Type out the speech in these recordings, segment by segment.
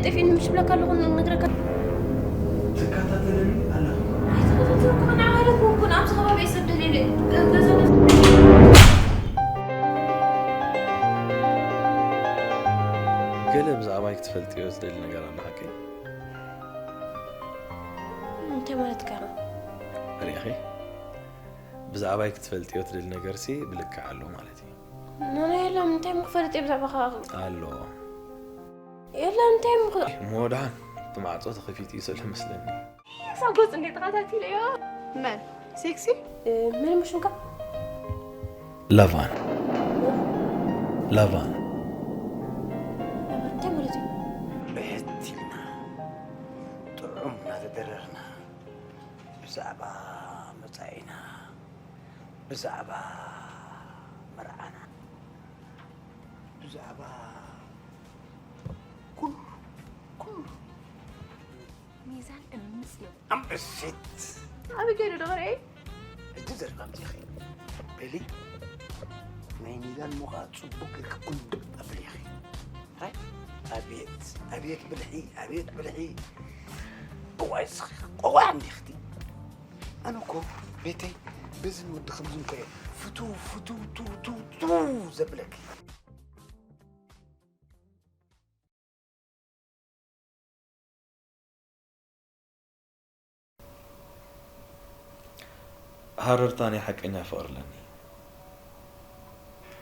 ጠፊእኒ ምሽ ብለካ ኣለኹ፣ ነግረካ። ትከታተለኒ ኣለኻ? ኣይተኸታተልኩ፣ ንዓኻ ኣይደለኹ እኮ፣ ንኣብዚ ከባቢ እየ ሰብ ደልየለ። ገ-፣ ገዛ ገለ ብዛዕባይ ክትፈልጥዮ ዝደሊ ነገር ኣሎ ሓቀይ? እንታይ ማለትካ ኢኻ? ርኢኺ? ብዛዕባይ ክትፈልጥዮ ትደሊ ነገርሲ ብልክዕ ኣሎ ማለት እዩ። ናና የለን፣ እንታይ እሞ ክፈልጥ እየ ብዛዕባኻ? ኣሎ። የለን፣ እንታይ እሞ ክኸ- እሞ ደሓን፣ እቲ ማዕጾ ተኸፊቱ እዩ ዘሎ መስለኒ። ሳብ ገጹ እንዴ ተኸታቲለዮ? መን? ሴክሲ? እ፣ መን እሞ ሽምካ? ላቫን። ላቫን። ላቫን፣ እንታይ ማለት እዩ? ብሕት ኢልና፣ ጥዑም እናተደረርና፣ ብዛዕባ መጻኢና፣ ብዛዕባ መርዓና፣ ብዛዕባ ኩሉ፣ ኩሉ። ሚዛን እምስ እዩ። ኣንበሲት። ኣበይ ከይዱ ዶ ክርኢ? ሕጂ ዘረባ ኣምጺእኺ። በሊ፣ ናይ ሚዛን ሞኻ ጽቡቕ ጌርኪ ኩንድቕ ኣብሊ ኢኺ። ራይ? ኣቤት፣ ኣቤት ብልሒ፣ ኣቤት ብልሒ። እዋይ፣ እስኺ ቆቋሕ እንዲኽቲ። ኣነ እኮ ቤተይ በዝን ወዲ ከምዝን እኮ እየ ፍቱ፣ ፍቱ፣ ቱ፣ ቱ፣ ቱ ዘብለኪ። ሃረርታ ናይ ሓቀኛ ፍቕሪ ኣለኒ።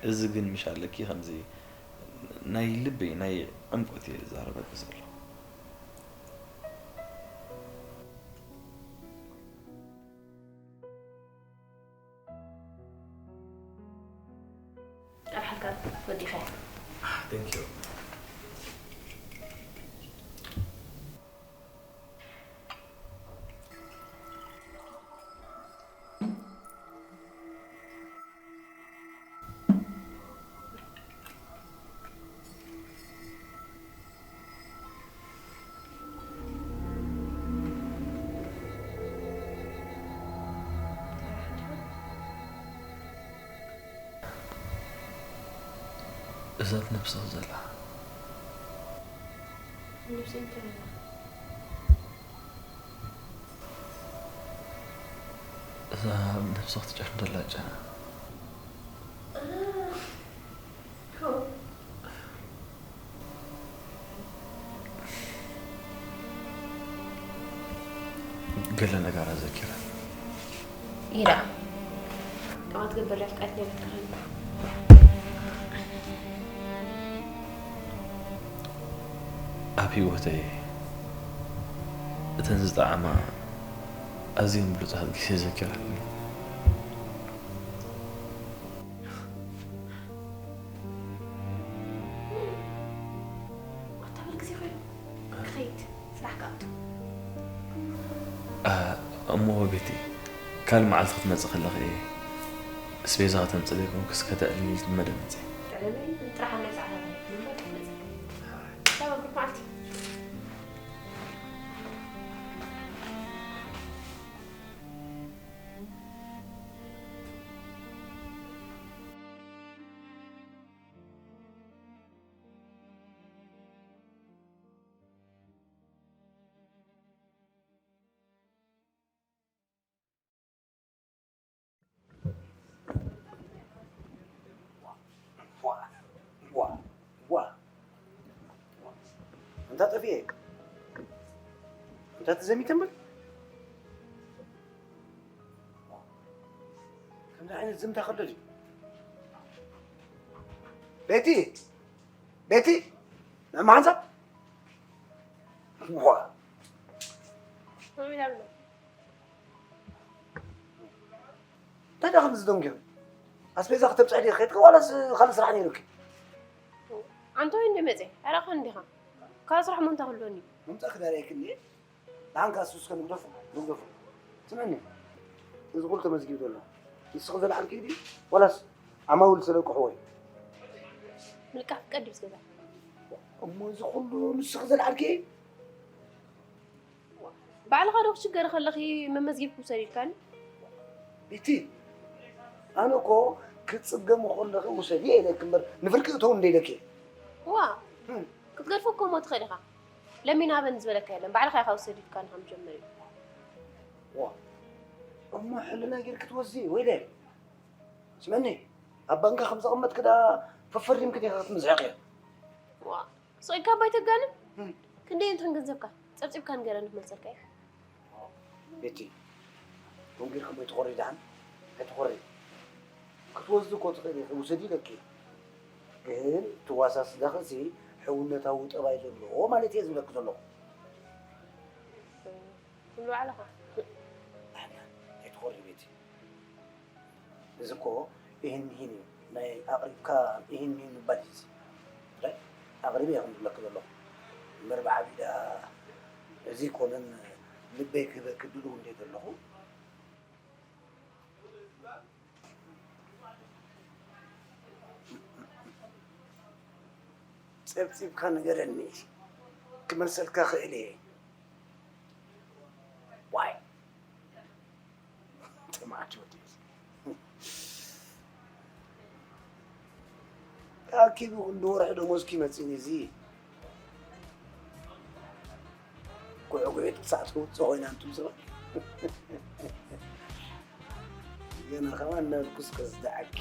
እዚ ግን ምሽ ኣለኪ ከምዚ ናይ ልበይ ናይ ዕምቆት እየ ዝዛረበኪ ዘለኹ። ኣብ ሓልካ ወዲኻ። Thank you። እዛ ኣብ ነብስኻ ዘላ ነብሰይ እንታይ እያ? እዛ ኣብ ነብስኻ ትጨርም ዘላ ጨና። ገለ ነገር ኣዘኪረ። ኢዳ። ከምኣ ትገብር ኣፍቃሪት ናይ ቤትካ ኸይኑ። ኣብ ህይወተይ እተን ዝጠዓማ ኣዝየን ብሉጻት ግዜ ዘኪረኒ። ኣታ በል ግዜ ኮይኑ ክኸይድ ስራሕ ክኣቱ። እ፣ እሞ ቤቲ፣ ካልእ መዓልቲ ክትመጽእ ከለኺ፣ ኣስቤዛ ከተምጽእለይ ኮንክስ ከተዕልልኒ ኢልኪ መደብ መጽእ። ዕለለይ ጥራሕ ናይ ጻዕዳ ምንባር ክትመጽእ። ሰላም፣ ብሩኽ መዓልቲ። ዋ፣ ዋ፣ ዋ። እንታ ጠፊኤ? እንታ ተዘሚተ እምበር? ከምዚ ዓይነት ዝምታ ከሎ ድዩ? ቤቲ! ቤቲ! ንዕማ ሓንሳብ? ዋ! ከመይ ኣሎ? እንታይ ደኣ ከምዚ ደንጊኹ? ኣስቤዛ ክተምጽኢ ዲኺ ከይድኪ ዋላስ ካልእ ስራሕ ነይሩኪ? ኣንታ ወይ እንደ መጸ፣ ኣይረኣኻን ዲኻ? ካልእ ስራሕ እሞ እንታይ ክህልወኒ? ምምጻእኪ ዳርየክኒ? ደሓን ከኣ እሱ እስከ ንግደፎ፣ ንግደፎ። ስምዕኒ፣ እዚ ኩሉ ተመዝጊቡ ዘሎ፣ ንስኺ ዘለዓልክዮ ድዩ? ዋላስ ዓማዊል ዝለቅሕዎ እዩ? ምልቃሕ ፍቃድ ድዩ ምስ ገዛ? እሞ እዚ ኩሉ ንስኺ ዘለዓልክዮ እዩ? ባዕልኻ ዶ ክትሽገሪ ከለኺ መመዝጊብኪ ውሰድ ኢልካኒ? ቤቲ፣ ኣነ እኮ ክትጽገሚ ከለኺ ውሰድዮ ኢለኪ እምበር ንፍርቂ እተዊ እንደ ኢለኪ እየ። ዋ፣ እም። ክትገድፎ እኮ እሞ ትኽእል ኢኻ። ለሚን ኣበን ዝበለካ የለን፣ ባዕልኻ ኢኻ ውሰድ ኢልካኒ ከም ጀመር እዩ። ዋ እሞ ሕልና ጌርክ ክትወስዲ ወይለ ስመኒ ኣብ ባንካ ከም ዘቐመጥክ ዳ ፈፈሪምክ ዲኻ ክትምዝሕቕ እያ። ዋ ስቕ ኢልካ ባይተጋንን ክንደይ እንትን ገንዘብካ ጸብጺብካ ንገረኒ ክመልሰልካ እየ። ቤቲ ከምኡ ጌርካ ኣይትኾሪ ደሓን ኣይትኾሪ ክትወስዲ እኮ ትኽእሊ ኢኺ ውሰዲ ኢለኪ ግን ትዋሳስ ዳኸሲ ሕውነታዊ ጠባይ ዘለዎ ማለት እየ ዝብለኪ ዘለኹ ትብሉ ባዕልኻ ኣይትኾሪ ቤቲ እዚ እኮ ኢሂን ሚሂን እዩ ናይ ኣቕሪብካ ኢሂን ሚሂን ምባል እዩ እዚ ጥራይ ኣቕሪበ እየ ከም ዝብለኪ ዘለኹ እምበር ብዓብዩ ደኣ እዚ ኣይኮነን ልበይ ክህበኪ ድሉው እንድየ ዘለኹ ጸብጺብካ ንገረኒ ክመልሰልካ ክእል እየ ዋይ ጥማዕቲ ወዲ ኣኪቡ ክንዲ ወርሒ ደሞዝኪ መጺኒ እዚ ጉዕጉዒት ክሳዕ ትውፅእ ኮይና እንቱም ሰባት ገና ከማን ናብ ኩስከስ ደዓኬ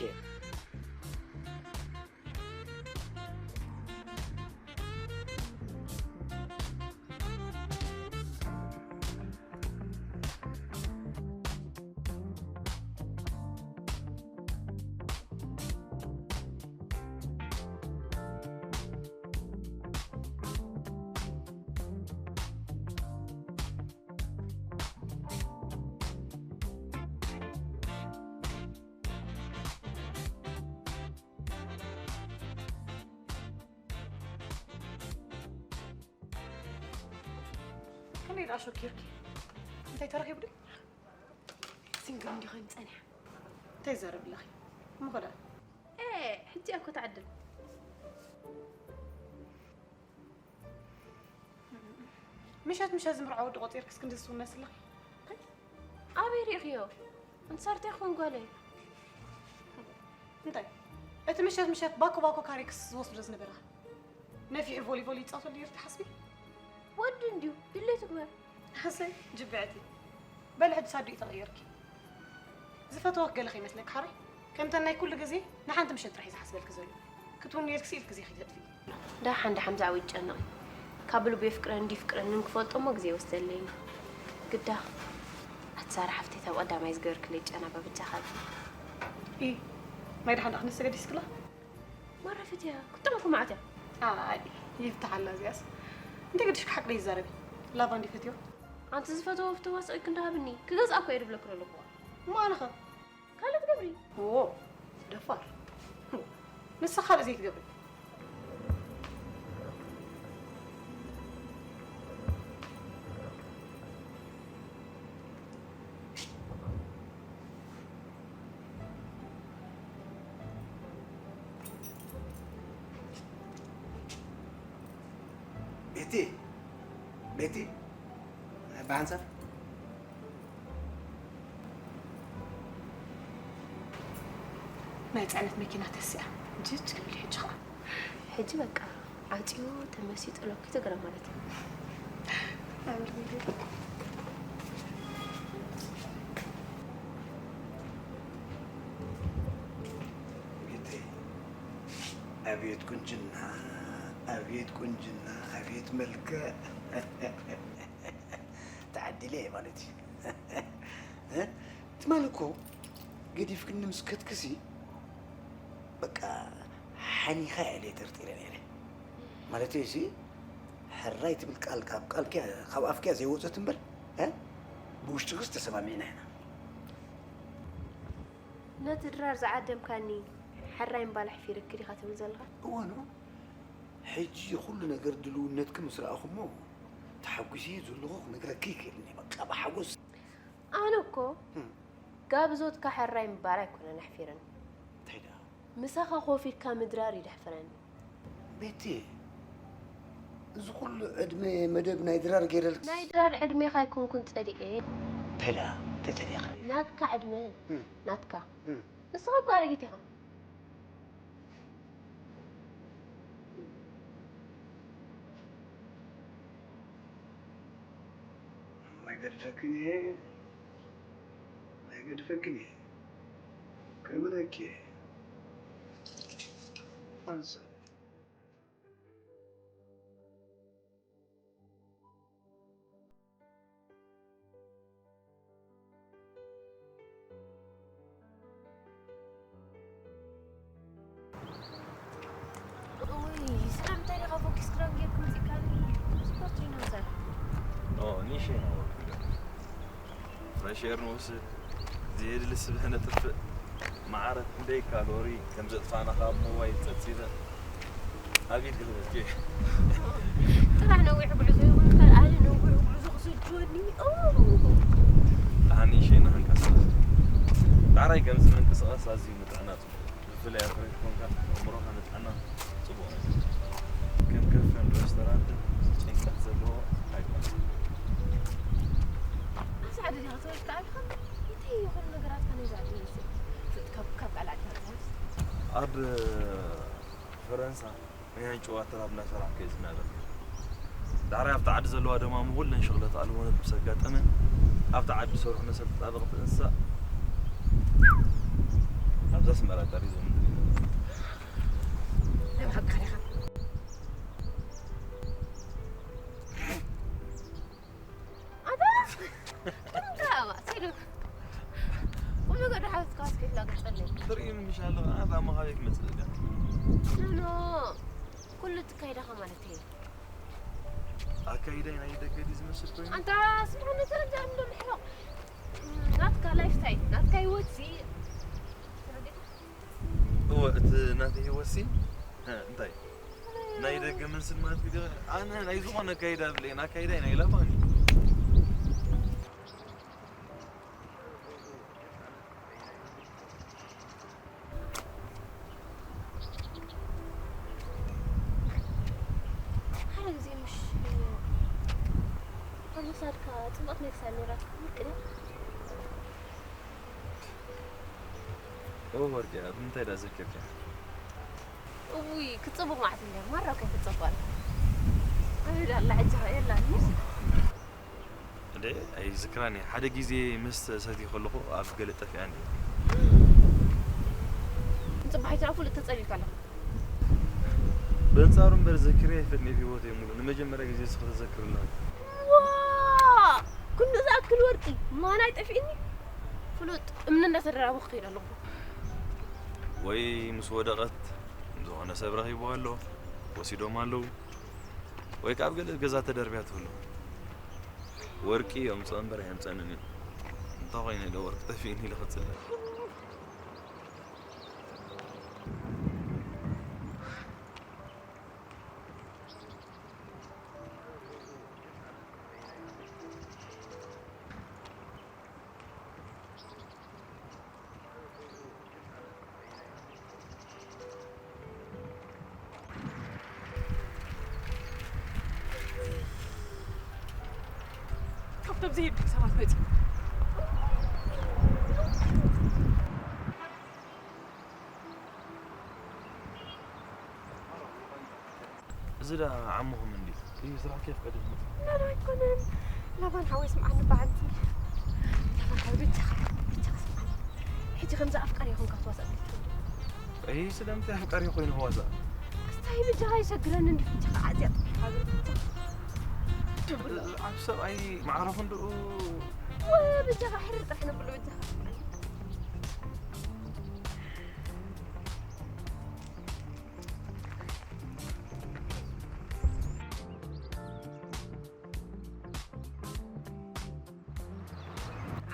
ከመይ ደኣ ሸኪርኪ እንታይ ተረኺቡ ድዩ ሲንግል እንዲ ኮይኑ ጸኒሓ እንታይ ይዛረብ ኣለኺ እሞ ኸዳ ኤ ሕጂ እኮ ትዓድል ምሸት ምሸት ዝምርዖ ወዲ ቆፂርክስ ክንዲ ዝስውነስ ኣለኺ ኣበይ ሪእኽዮ? ኣንሳርተይ ክኾን ጓለይ። እንታይ እቲ ምሸት ምሸት ባኮ ባኮ ካሬክስ ዝወስዶ ዝነበረ ነፊሑ ቮሊቮል ይፃወተሉ ነይሩ ትሓስቢ? ወዲ እንድዩ ድሌቱ ግበር። ኣሰይ ጅብዕቲ በሊ ሕጂ ሳዱኢ ተቐየርኪ ዝፈተወክ ገለ ከይመስለክ ሓራይ ከምተን ናይ ኩሉ ግዜ ንሓንቲ ምሸት ጥራሕ እዩ ዝሓስበልኪ ዘሎ ክትውንየልክሲ ኢልክ ግዜ ከይተጥፍኢ። ደሓን ደሓን ብዛዕባ ይጨነቕ እዩ። ካብ ልቡ የፍቅረኒ ድዩ ይፍቅረኒ ክፈልጦ እሞ ግዜ ይወስደለይ እዩ። ግዳ ኣቲ ሳራ ሓፍተይ ካብ ቀዳማይ ዝገበርክለይ ጨና በብጃኻ እዩ። ኢ ናይ ደሓን ደኣ ክነሰ ገዲስክላ? ማራ ፈትያ ክትጥዕም እኮ መዓት እያ። ኣይ ይፍትሓላ እዚኣስ። እንታይ ገዲሽካ ሓቂ ዘይዛረቢ? ላቫ እንዲ ፈትዮ። ኣንቲ ዝፈትዎ ፍትዋ ስቕ ኢልክ እንዳሃብኒ ክገዝኣ እኮ እየ ድብለክ ዘለኹ። እሞ ኣነኸ? ካልእ ትገብሪ? ዎ ደፋር። ንስኻ ካልእ ዘይትገብሪ። ቤቲ ቤቲ ብሓንሳብ ናይ ፅዕነት መኪና ተሲኣ ጅጅ ክብል ሕጂ ከዓ ሕጂ በቃ ዓፅዩ ተመሲጡ ሎኪ ትግረ ማለት እዩ ቤተይ ኣቤት ቁንጅና ኣቤት ቁንጅና ኣቤት መልክዕ ተዓዲለ እየ ማለት እዩ ትማሊ እኮ ገዲፍክኒ ምስ ከድክሲ በቃ ሓኒኻ እየ ኢለ ጠርጢረ ነይረ ማለተይ ሲ ሕራይ ትብል ቃል ካብ ቃልኪያ ካብ ኣፍኪያ ዘይወፀት እምበር ብውሽጥክስ ተሰማሚዕና ኢና ነቲ ድራር ዝዓደምካኒ ሕራይ ምባል ኣሕፊርኪ ዲኻ ትብል ዘለኻ? እወ ኖ ሕጂ ኩሉ ነገር ድልውነትኪ ምስ ረኣኹ እሞ ተሓጒሰ ዘለኹ ክነግረኪ ኣይክእልን እየ በቃ ብሓጎስ ኣነ እኮ ጋብዞትካ ሕራይ ምባል ኣይኮነን ኣሕፊርኒ እንታይ ደኣ ምሳኻ ኮፍ ኢልካ ምድራር እዩ ደሕፍረኒ ቤቲ እዚ ኩሉ ዕድመ መደብ ናይ ድራር ገይረልኪ ናይ ድራር ዕድሜኻ ኣይኮንኩን ጸሊኤ እንታይ ደኣ እንታይ ጸሊእኻ ናትካ ዕድመ ናትካ ንስኻ እኮ ኣረጊት ኢኻ ኣይገድፈክን እየ፣ ኣይገድፈክን እየ። ክብለኪ እየ። ኣንሰ እውይ፣ ስራሕ እንታይ ዲኻ ፎኪስ ክዳን ጌርኩ መጺእካኒ? ስፖርት ዲና ንሰርሕ። ኖ፣ ኒሸይ ነው ወርኩ። ፍሬሽ ኤር ንወስድ፣ ዝየድሊ ስብሒ ነጥፍእ። መዓረ ክንደይ ካሎሪ ከም ዘጥፋእና ካብ ሞባይል ጸብጺበ ኣብ ኢድ ክህበኪ። ጥራሕ ነዊሕ ጉዕዞ ይኹን እምበር ኣነ ነዊሕ ጉዕዞ ክሰልችወኒ። ኦ! ኣኒ ሸይና ክንቀሳቐስ። ዳዕራይ ከምዚ ምንቅስቓስ ኣዝዩ ንጥዕና ጽቡቕ። ብፍላይ ኣብ ፍሬሽ ኮንካ ኣእምሮኻ ንጥዕና ጽቡቕ ነገር። ከም ካፈን ሬስቶራንትን ጭንቀት ዘለዎ ኣይኮነን። ኣስዓደ ዲኻ ተወልካ ኣልካ? እንታይ ይኹን ነገራትካ ናይ ዛዕዲ ይመስል? ካብ ካብ ቃል ኣድካ ትሕዝ? ኣብ ፈረንሳ ናይ ጨዋ ኣተራብ እናሰራሕኩ እየ ዝናበር። ዳሕራይ ኣብቲ ዓዲ ዘለዋ ደማሙ ኩለን ሽቕለት ኣልቦ ነጥቢ ዘጋጠመን ኣብቲ ዓዲ ዝሰርሑ መሰል ተጣበቕቲ እንስሳ ኣብዛ ኣስመራ ጠሪዞም ናይ ብሓቂ ዲኻ? ኣታ እንታይ ኣባእሲሉ? ቁም ነገር ድሓዝካ እስኪ ላግጸለይ። ትርእይኒ ምሽ ኣለኻ ኣታ መኻበይ ክመጽእ ደኣ ኖ ኩሉ ትካይዳኻ ማለት እዩ። ኣካይዳይ ናይ ደገ ድዩ ዝመስል ኮይኑ ኣንታ ስምዖን ተረዳእኒ ዶ ምሕረቕ ናትካ ላይፍ ስታይል ናትካ ህይወት ሲ ተረዲእካ እወ እቲ ናተይ ህይወት ሲ እ፣ እንታይ ናይ ደገ መስል ማለት ግደ ኣነ ናይ ዝኾነ ኣካይዳ ብለይን ኣካይዳይ ናይ ላባኒ ሓደ ግዜ ምሽ ኣብ ምሳድካ ጽቡቕ ናይ ክሳድ ነይራትካ ምልክ ድያ እወ ወርቅያ ብምንታይ ዳ ዘኪርካ እውይ ክጽቡቕ ማለት እንደ ማራ ከ ክጽባል ኣበዳ ኣላ ሕጂ የላን እንደ ኣይዝክራን እየ ሓደ ግዜ መስተ ሰትዩ ከለኹ ኣብ ገለ ጠፊኣኒ ንጽባሒትና ፍሉጥ ተጸሊልካ ኣለኻ በንጻሩ እምበር ዘኪረ ይፈጥኒ ኣብ ህይወተይ ሙሉእ ንመጀመርያ ግዜ ስኽሪ ዘክር ኣለኹ ዋ ክንዱ ዝኣክል ወርቂ ማን ኣይጠፊእኒ ፍሉጥ እምኒ እንዳተደራበኹ ክኸይድ ኣለኹ ወይ ምስ ወደቐት ዝኾነ ሰብ ረኺብዋ ኣሎ ወሲዶም ኣለዉ ወይ ካብ ገለ ገዛ ተደርብያ ትህሉ ወርቂ የምፅኦ እምበር ኣየምፀንን እዩ እንተኾይነ ዶ ወርቂ ጠፊእኒ ኢለ ክፅለ ካብቶም ዘይብሉ ሰባት መፂኡ እዚ ዳ ዓሙኹም እንዲ እዩ ስራሕ ከየፍቀደ ዝመጽእ ላላ ኣይኮነን ላባን ሓወይ ስምዓኒ በዓልቲ ላባን ሓወይ ብቻኻ ብቻኻ ስምዓኒ ሕጂ ከምዚ ኣፍቃሪ ይኹንካ ትዋሳእ ይ ስለምንታይ ኣፍቃሪ ኮይኑ ክዋሳእ ክስታይ ብቻኻ ይሸግረኒ እንዲ ብቻኻ ዓፅያ ጥፊኻ ዝብል ብቻኻ ኣብ ሰብኣይ ማዕረኹ እንድኡ ብቻኻ ሕርር ጥራሕ ነብሎ ብቻኻ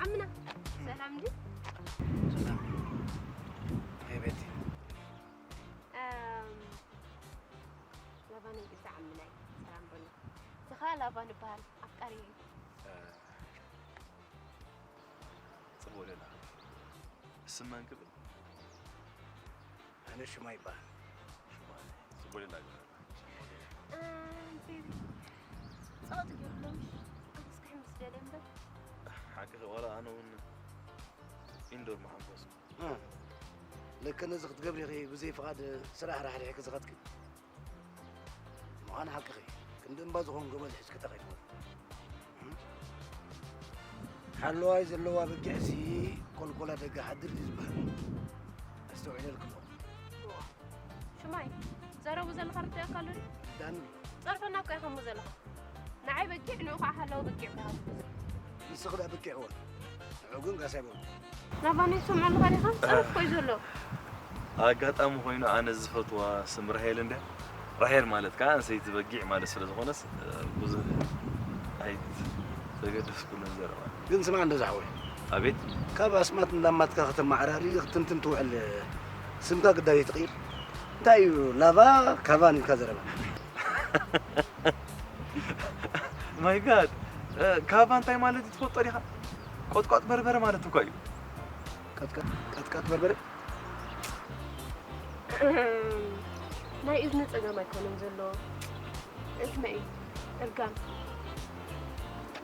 ዓምና ሰላም እንዲ ቤቲ ላቫን እንግዛ ዓምናይ ሰላም በሉ ዝኻ ላቫን ይበሃል ኣፍቃሪ ጽቡቕ ሌላ ስመን ክብል ኣነ ሽማ ይበሃል ጽቡቕ ሌላ ጸወት ገይሩሎም ኣስክሒ ምስ ደለ እምበር ሓቂ ዋላ ኣነ እውን ኢንዶር መሓንፈስ ለከ ነዚ ክትገብሪ ኢኺ ብዘይ ፍቓድ ስራሕ ራሕሪሕኪ ዝኸድኪ ምዃን ሓቅኺ ክንዲ እምባ ዝኾን ገመድ ሒዝኪ ተኸይድወ ሓለዋይ ዘለዋ በጊዕሲ ቆልቆላ ደገ ሓድር እዩ ዝበሃል። ኣስተውዒለልክሞ። ሽማይ፣ ዘረቡ ዘለኻ ርዳእካ ኣሎ ድዩ? ዳኒ። ጸርፈና እኮ ኢኻ እሞ ዘለኻ። ንዓይ በጊዕ፣ ንኡ ኸዓ ሓላዊ በጊዕ እኮ ኢኻ ትብሎ ዘለኻ። ንስኺ ደኣ በጊዕ እወ። ንዑ ግን ጋሳ ይበሉ። ናባና ይሰምዑ ኣለኻ ዲኻ? ጸርፍ እኮ እዩ ዘሎ። ኣጋጣሚ ኮይኑ ኣነ ዝፈትዋ ስም ራሄል እንድያ። ራሄል ማለት ከኣ ኣንሰይቲ በጊዕ ማለት ስለ ዝኾነስ፣ እ፣ ብዙሕ ኣይተገደስኩሉን ዘረባ። ግን ስማዕ እንዶ ዝሓወይ። ኣቤት። ካብ ኣስማት እንዳማትካ ከተመዓራሪ ክትንትን ትውዕል ስምካ ግዳይ ትቕይር። እንታይ እዩ ላቫ ካቫን ኢልካ ዘረባ? My God። እ፣ ካቫ እንታይ ማለት እዩ ትፈልጦ ዲኻ? ቆጥቋጥ በርበረ ማለት እኮ እዩ። ቀጥቀጥ፣ ቀጥቀጥ በርበረ? ናይ እዝኒ ጸገም ኣይኮነን ዘሎ። እዝነይ እርጋን።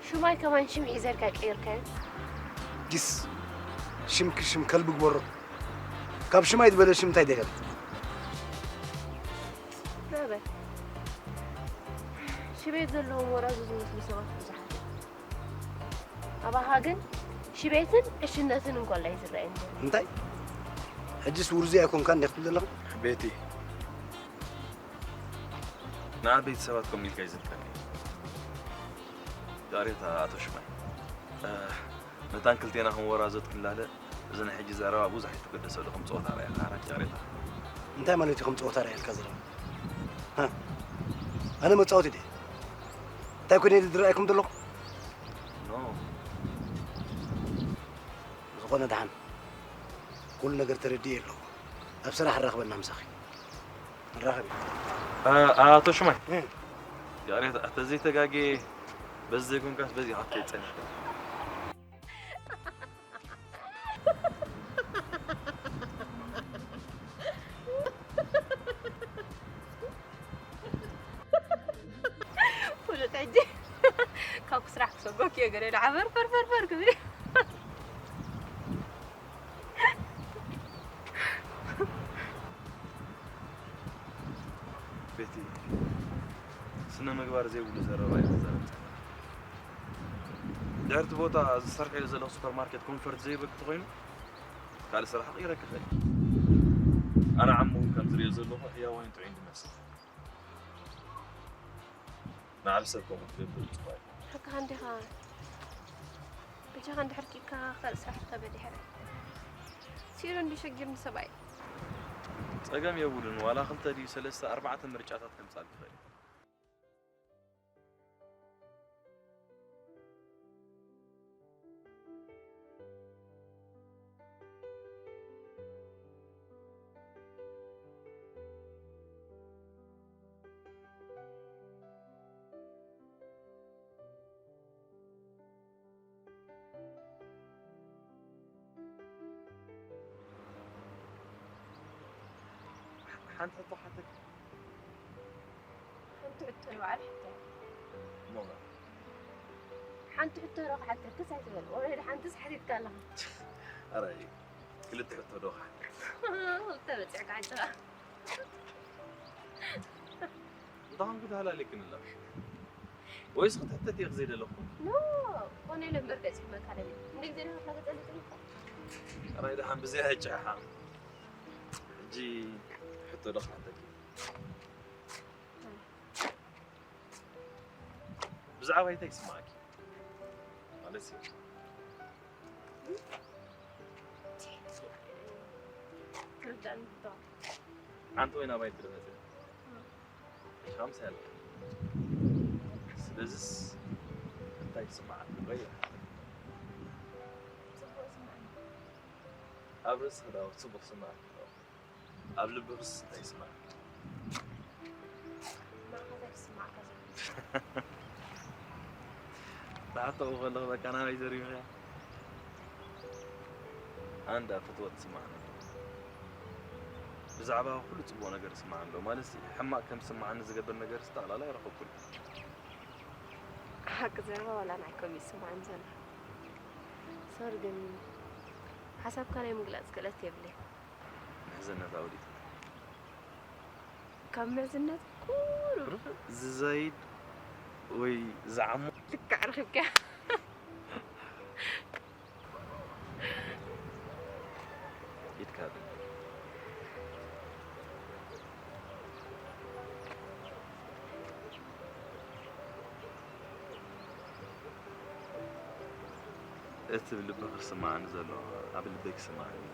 ሽማይ ከማን ሽም ሒዘልካ ቀይርካዮ። ጊስ፣ ሽምኪ ሽም ከልቢ ግበሮ። ካብ ሽማይ ዝበለ ሽም እንታይ ደይከል? በበ። ሽቤት ዘለዎም ወራዙ ዝመስሉ ሰባት ብዙሓት እዮም። ኣባኻ ግን ሽቤትን ዕሽነትን እንኮላይ ዝረኣየኒ ዘሎ። እንታይ? ሕጅስ ውርዙይ ኣይኮንካን እንዲኻ ትብል ዘለኻ? ቤቲ፣ ንዓበይቲ ሰባት ከምኡ ኢልካ ይዝንጠኒ። ይቕሬታ ኣቶ ሽማይ። እ፣ መታን ክልቴና ክንወራዘት ክንላለ፣ እዚ ናይ ሕጂ ዘረባ ብዙሕ ኣይትገደሰሉ፣ ከም ጸወታ ርኣየካ፣ ሓራጅ ይቕሬታ። እንታይ ማለት እዩ ከም ጸወታ ርኣየልካ ዘረባ? ሃ? ኣነ መጻወቲ ድየ? እንታይ ኮይነ ዝረኣየኩም ዘለኹ? ኖ። ዝኾነ ደሓን ኩሉ ነገር ተረዲኤ ኣለኹ። ኣብ ስራሕ ኣራኽበና ምሳኺ። ንራኸብ። እ፣ ኣቶ ሽማይ። እ። ይቕሬታ፣ እንተዘይተጋግየ በዚ ዘይኮንካስ በዚ ኢኻ ክትከይድ ጸኒሕካ። ፍሉጥ ሕጂ ካብ ስራሕ ክሰጎክ እየ ገለ ደሓ ፈር ፈር ፈር ፈር ክብል። ቤቲ፣ ስነ ምግባር ዘይብሉ ዘረባ እዩ ትዛረብ። ድሕርቲ ቦታ ዝሰርሐሉ ዘለኹ ሱፐርማርኬት ኮንፈርት ዘይበኪ ተኾይኑ ካልእ ስራሕ ክቕይረኪ ይኽእል። ኣነ ዓሙ እውን ከም ዝሪኦ ዘለኹ ሕያዋይን ጥዑይን ዝመስል። ንዓብ ሰብ ከምኡ ትገብር ጽቡቕ ኣይኮነን። ሓቅኻ እንዲኻ። በጃኻ እንድሕር ኪድካ ካልእ ስራሕ ርከብ ድሕር። ሲኢኑ እንዲ ሸጊርኒ ሰብኣይ። ጸገም የብሉን። ዋላ ክልተ ድዩ ሰለስተ ኣርባዕተ ምርጫታት ከምጻልኪ ይኽእል። ሓንቲ ሕቶ ሓተኪ። ሓንቲ ሕቶ ንባዕል ሕቶ። ሞጋ። ሓንቲ ሕቶ ዶ ክሓተክስ ኣይትበል። ኦልሬዲ ሓንቲስ ሓቲትካ ኣለኻ። ኣረ፣ ክልተ ሕቶ ዶ ክሓተክ? ክልተ በጺሕካ ሕጂ ኸኣ። እንታኾንኩ ተሃላሊክኒ ኣለኹ? ወይስ ክትሕተት እየ ክዘይደለኹ? ኖ፣ ኮነ ኢለ እምበር ገጺ ክመካ ደልየ። እንደ ግዜ ዶ ከፍላ ገጸ ልጥልካ? ኣረ፣ ደሓን ብዘይ ኣይጭሕሓም። ሕጂ ሕቶ ዶ ክሓተኪ? ብዛዕባ እንታይ ይስምዓኪ? ማለት እዩ። ክርዳእኒ ግባእ። ሓንቲ ወይ ናባይ ትርመጽ። ሓምሳ ያለ። ስለዚስ እንታይ ይስምዓኪ? ወይ ጽቡቕ ይስምዓኒ። ኣብ ርእስኺ ዶ ጽቡቕ ይስምዓኪ? ኣብ ልብኽስ እንታይ ይስማዕ? ንዓኻ እንታይ ክስማዓካ ዘሎ? ዝሓተኹ ከለኹ በቃ ናበይ ዘሪምኽያ? ኣንዳ ፍትወት ትስማዓኒ። ብዛዕባ ኩሉ ጽቡቕ ነገር ይስማዓኒ ኣሎ። ማለት ሕማቕ ከም ዝስማዓኒ ዝገብር ነገር ጠቕላላ ኣይረኸብኩን። ሓቂ ዘረባ ዋላ ንዓይ ከምኡ ይስማዓኒ ዘሎ። ሶሪ ግን ሓሳብካ ናይ ምግላጽ ክእለት የብለይን። ምሕዝነት ኣውዲት። ካብ ምሕዝነት ቁሩብ። ቁሩብ ዝዘይድ ወይ ዝዓሞ። ልክዕ ረኺብካያ። ካብ እቲ ብልብኺ ዝስምዓኒ ዘሎ ኣብ ልበይ ክስምዓኒ እዩ።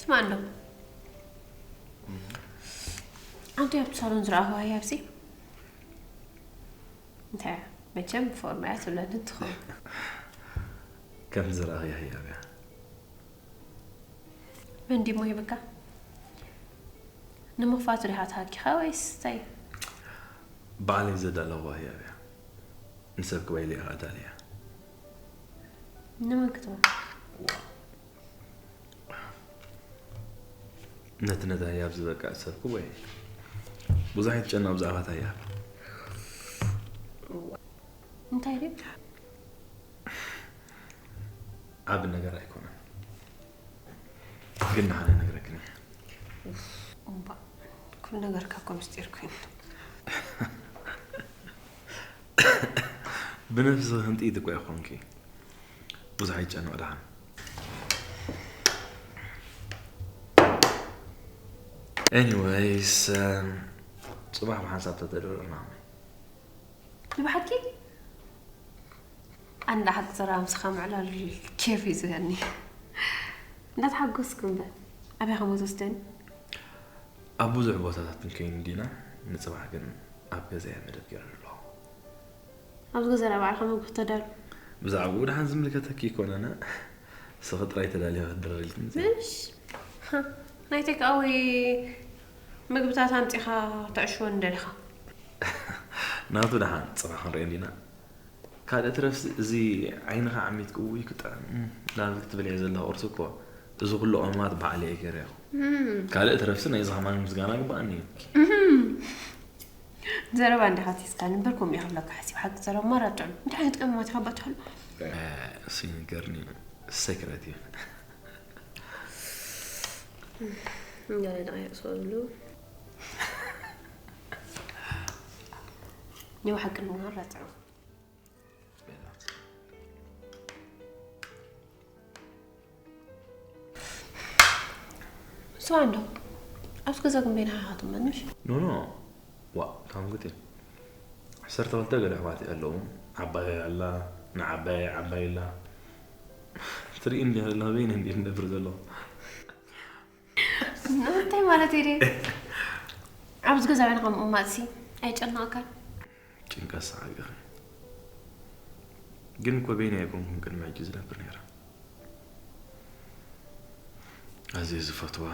ስማ ኣሎ። ኣንቲ ኣብቲ ሳሎን ዝረኣኹዋ ህያብሲ እንታይ እያ? መቸም ብፎርም እያ ትብለኒ እንትኸውን። ከም ዝረኣኽያ ህያብ እያ። መን ዲሞ ሂብካ? ንምኽፋቱ ዲኻ ተሃኪኻ ወይስ እንታይ? ባዕለይ ዘዳለኹዋ ህያብ እያ። ንሰብ ክበይለ እያ ኣዳልያ። ንመን ክትብል? ነቲ ነታ ህያብ ዝበቅዕ ሰብ ክበይ። ብዙሕ ኣይትጨነቕ ብዛዕባ እታ ህያብ። እንታይ ድዩ? ዓቢ ነገር ኣይኮነን። ግን ንሓደ ነግረክን እየ። እምባ፣ ኩሉ ነገርካ እኮ ምስጢር ኮይኑ። ብነፍስኺ ህንጥይቲ እኮ ኢኺ ኮንኪ። ብዙሕ ኣይጨነቕ ደሓን። ኤኒወይስ፣ እም፣ ጽባሕ ብሓንሳብ ተተደረርና። ንብሓቂ? ኣንዳ ሓቂ ዘረባ ምሳኻ ምዕላል ኬፍ እዩ ዝህበኒ። እንዳተሓጎስኩ እምበር። ኣበይ ከም ትወስደኒ? ኣብ ብዙሕ ቦታታት ክንከይን ዲና፣ ንጽባሕ ግን ኣብ ገዛይ መደብ ገይረ ኣለኹ። ኣብዚ ገዛ ናይ ባዕልኻ መግቢ ክተዳሉ? ብዛዕባኡ ደሓን ዝምልከተኪ ኣይኮነን። ንስኺ ጥራይ ተዳሊኺ ክትድርብልኒ። ምሽ? ሃ፣ ናይ ቴክ ኣወይ ምግብታት ኣምጺኻ ተዕሽወኒ ደሊኻ? ናቱ ደሓን ጽባሕ ክንሪኦ እንዲና። ካልእ ትረፍሲ እዚ ዓይንኻ ዓሚትካ ውይ ክጥዕም፣ እም፣ ዳርቪክ ትበልዒ ዘለኻ ቁርሲ እኮ እዚ ኩሉ ቀመማት ባዕለይ እየ ገይረዮ። እም። ካልእ ትረፍሲ ናይዚ ከማን ምስጋና ግባኣኒ እዩ። እም። ዘረባ እንዲኻ ቲስካን እምበር ከምኡ እየ ክብለካ ሓሲብ ሓቂ ዘረባ ማራ ጥዑም። እንታይ ዓይነት ቀመማት ኢኻ ባትሕሉ? እ፣ እሱ ይንገርኒ፣ ሰክረት እዩ። ገለ ደቂቕ ስቕ በሉ። ናይ ብሓቂ ማራ ጥዑም። ስዋ እንዶ፣ ኣብዚ ገዛ ግን በይንኻ ኢኻ ትቕመጥ፣ ምሽ? ኖ፣ ኖ። ዋ፣ ታንጉቲ። ዓሰርተ ክልተ ገለ ኣሕዋት ኣለዉ። ዓባይ ኣላ፣ ንዓባይ ዓባይ ኣላ። ትርኢ እንዲ ኣለኻ፣ በይነ እንዲ እነብር ዘለኹ። እንታይ ማለት እዩ? ኣብዚ ገዛ ባዕልኻ ምቕማጥሲ ኣይጨነቐካን? ጭንቀት ሰዓብ ኢኺ። ግን እኮ በይነይ ኣይኮንኩን ቅድሚ ሕጂ ዝነብር ነይረ። ኣዝየ ዝፈትዋ፣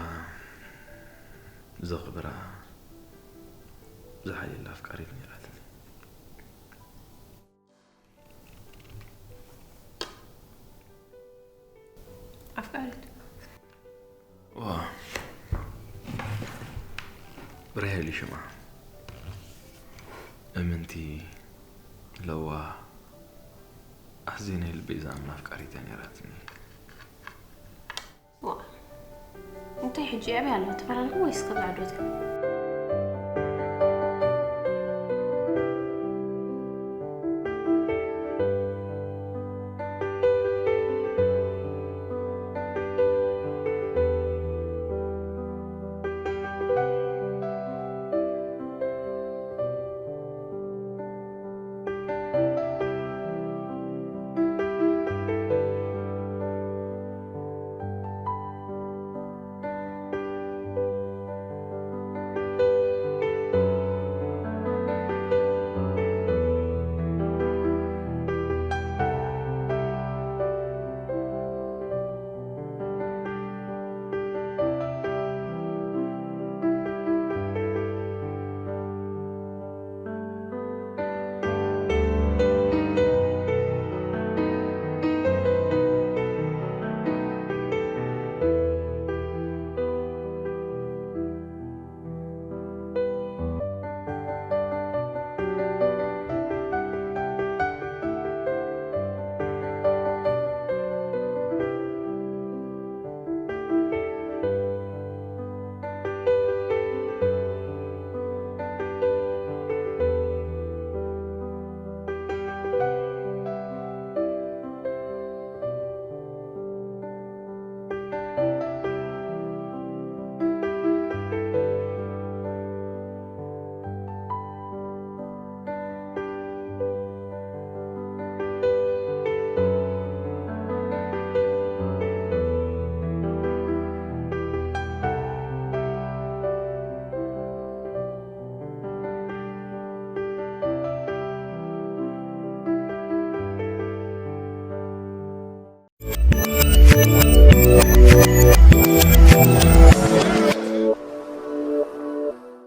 ዘኽብራ፣ ዝሓልየላ ኣፍቃሪት ነይራትኒ። ኣፍቃሪት? ዋ፣ ብራሄል ሽማ እምንቲ፣ ለዋ፣ ኣዝየ ናይ ልበይ ዝኣምና ኣፍቃሪት እያ ነይራትኒ። ዋ፣ እንታይ ሕጂ ኣበይ ኣለኹ? ተፈላለኹ ወይስ ከም ዓዶት?